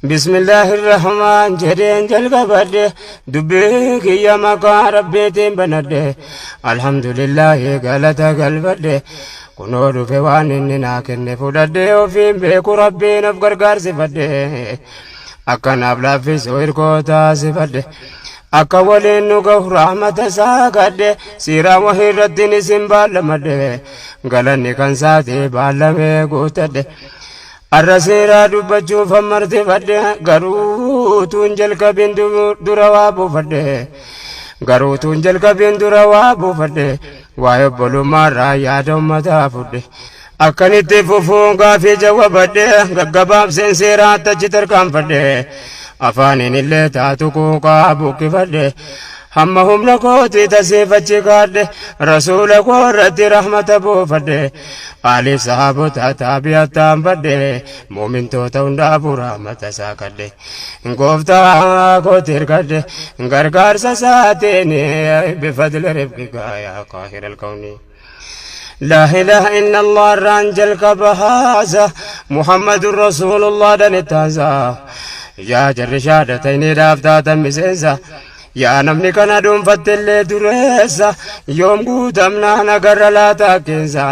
Bismillahirrahmaan jedheen jalqabadhe, dubbii kiyya maqaa Rabbiitiin banadhe. Alhamdulillaahi galata galfadhe, kunoo dhufe waan inni naa kenne fudhadhe. Ofiin beeku Rabbiin of gargaarsifadhe, akkanaaf laaffisu hirkoo taasifadhe. Akka waliin nu gahu rahmata isaa kadhe, siiraa wahii irratti isin baallamadhe. Galanni kan saatee baallamee guutadhe. Arra seeraa dubbachuuf hammartifadhe, garuu tuun jalqabin dura waa buufadhe. Garuu tuun jalqabin dura waa buufadhe. Waa'ee obbolummaarraa yaada ummataa fudhe. Akkanitti fufuun gaafii jawwabadhe, gaggabaabseen seeraatti achi tarkaanfadhe. Afaaniin illee taatu quuqaa buqqifadhe. Hamma humna kooti tasiifachi kaadhe, rasuula koo irratti rahmata buufadhe. Aaliif sahaabota taabi'attaan badhe, muumintoota hundaafuu rahmata isaa kadhe. Gooftaa kooti hirkadhe gargaarsa isaatiin, bifadli rifqika yaa qaahira alkawni. لا إله إلا الله irraan jalqaba haasa, Muhammadun Rasuulullah danittaansa. Yaa jarri shahadatayniidhaaf taatan miseensa, yaa namni kana dhuunfatte illee dureessa, yoom guutamnaan agarra laata keensa.